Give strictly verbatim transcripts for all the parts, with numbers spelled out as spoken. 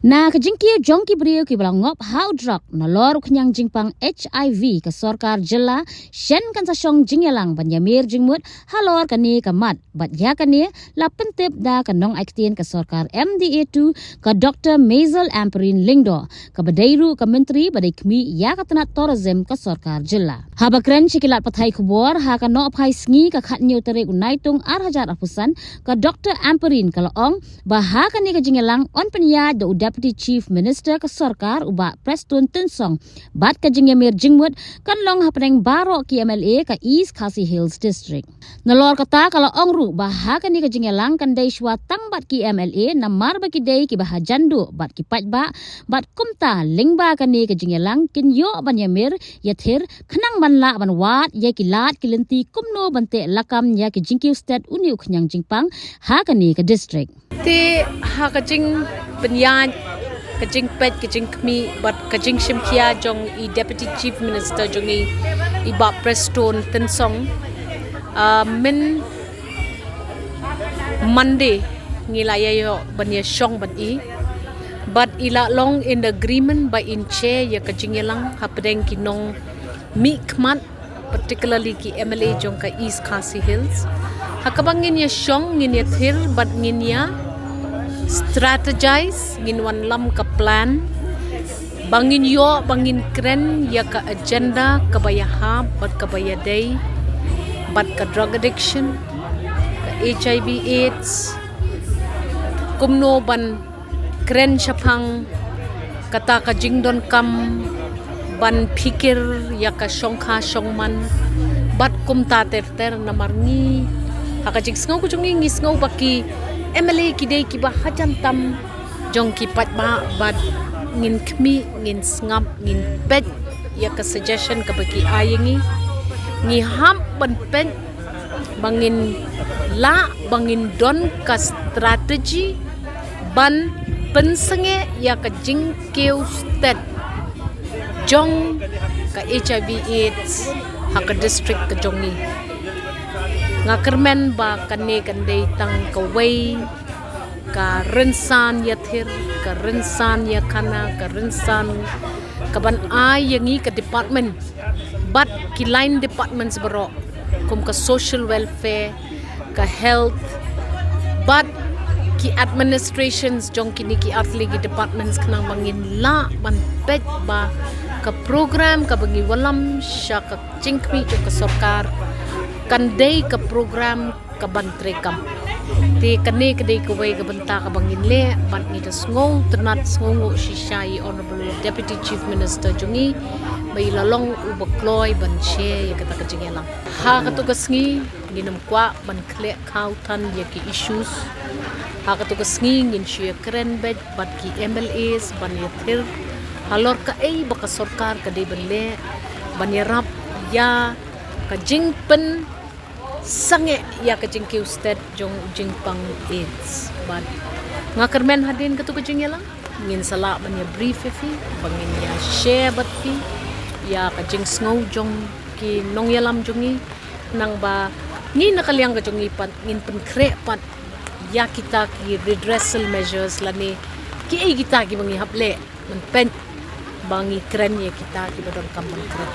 Na ka jingkiew jong ki briew kiba la ngop ha u drok nalor u khñiang jingpang HIV, ka sorkar jylla shen kan sa shong jingïalang ban ïamir jingmut halor kane ka mat. Bad ïa kane la pyntip da ka nongai ktien ka sorkar M D A two, ka Doctor Maisel Ampareen Lyngdoh, kaba dei ruh ka myntri ba dei khmih ïa ka tnat tourism ka sorkar jylla. Haba kren sha ki lad pathai khubor ha ka nohphai sngi ka khathynñiew tarik u Naitung ar hajar arphew san, ka Doctor Ampareen ka la ong ba ha kane ka jingïalang yn pynïaid da u Deputy Chief Minister ka sorkar, u Bah Prestone Tynsong, bad ka jingïamir jingmut kan long hapdeng baroh ki M L A ka East Khasi Hills District. Nalor kata ka la ong ruh ba ha kane ka jingïalang kan dei shuwa tang bad ki M L A namar ba ki dei kiba hajan duh bad ki paidbah, bad kumta lyngba kane ka jingïalang kin ïoh ban ïamir ïathir khnang ban lah ban wad ïa ki lad ki lynti kumno ban teh lakam ïa ki jingkiew stet une u khñiang jingpang ha kane ka district. Te ha ka jingpynïaid, ka jingpeit, ka jingkhmih bad ka jingshim khia jong i Deputy Chief Minister jong i, i Bah Prestone Tynsong, ah, myn Monday ngi la ïa ïoh ban ïa shong bad i. Bad i la long in agreement ba in chair ïa ka jingïalang hapdeng ki nongmihkhmat, particularly ki M L A jong ka East Khasi Hills. Ha kaba ngin ïa shong, ngin ïa thir bad ngin ïa strategize, ngin wanlam ka plan ba ngin ïoh, ba ngin kren ïa ka agenda kaba ïahap bad kaba ïadei bad ka drug addiction, ka HIV AIDS, kumno ban kren shaphang kata ka jingdonkam ban phikir ïa ka shongkha shongman bad kumta ter ter. Namar ngi, ha ka jingsngew ka jong ngi, ngi sngew ba ki M L A ki dei kiba hajan tam jong ki paidbah bad ngin khmih, ngin sngap, ngin peit ïa ka suggestion kaba ki ai ïa ngi. Ngi hap ban peit ba ngin lah, ba ngin don ka strategy ban pynsangeh ïa ka jingkiew stet jong ka HIV AIDS ha ka district ka jong ngi. Nga kyrmen ba kane kan dei tang kawei ka rynsan ïathir, ka rynsan ïakhana, ka rynsan kaban ai ïa ngi ka department bad ki line departments baroh, kum ka social welfare, ka health, bad ki administrations jong kine ki artylli ki departments, khnang ba ngin lah ban peit ba ka program kaba ngi wanlam sha ka jingkhmih jong ka sorkar kan dei ka program kaban treikam. Te kane ka dei kawei ka bynta kaba ngin leh bad ngi da sngew tynnat, sngew nguh shisha ïa i Honourable Deputy Chief Minister jong ngi ba i la long uba kloi ban share ïa kata ka jingïalang. Ha kato ka sngi ngin ym kwah ban khleh khaw than ïa ki issues. Ha kato ka sngi ngin shu ïakren beit bad ki M L As ban ïathir halor kaei ba ka sorkar ka dei ban leh ban ïarap ïa ka jingpyn sangeh ïa ka jingkiew stet jong u jingpang AIDS. Bad nga kyrmen hadien kato ka jingïalang ngin sa lah ban ïa brief ïa phi, ba ngin ïa share bad phi ïa ka jingsngew jong ki nongïalam jong ngi, nangba ngi na ka liang ka jong ngi pat ngin pynkhreh pat ïa kita ki redressal measures lane kiei kita kiba ngi hap leh ban peit ba ngi kren ïa kita kiba donkam ban kren.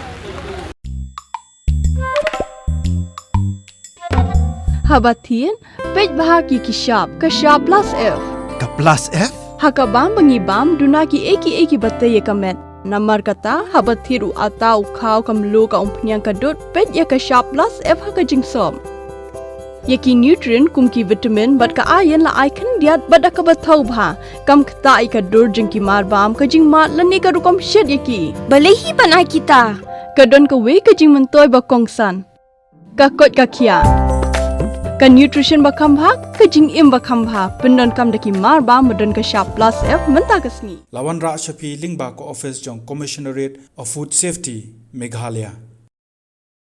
Haba thied, peit bha ki ki shap, ka shap plus F. Ka plus F? Ha ka bam ba ngi bam, duna kiei kiei kiba tei ïa ka met. Namar kata, haba thied u atta, u khaw, ka mluh, ka umphniang, ka dud, peit ïa ka shap plus F ha ka jingsop. Ïa ki nutrient kum ki vitamin bad ka iron la ai khyndiat bad da kaba thaw bha. Kam ktah ïa ka dur jong ki mar bam, ka jingmad lane ka rukom shet ïa ki. Balei hi ban ai kita? Ka don kawei ka jingmyntoi ba kongsan. Ka koit ka khiah. Ka nutrition ba kham bha, ka jingim ba kham bha. Pyndonkam da ki mar bam ba don ka shap plus F mynta ka sngi. La wanrah sha phi lyngba ka office jong Commissionerate of Food Safety, Meghalaya.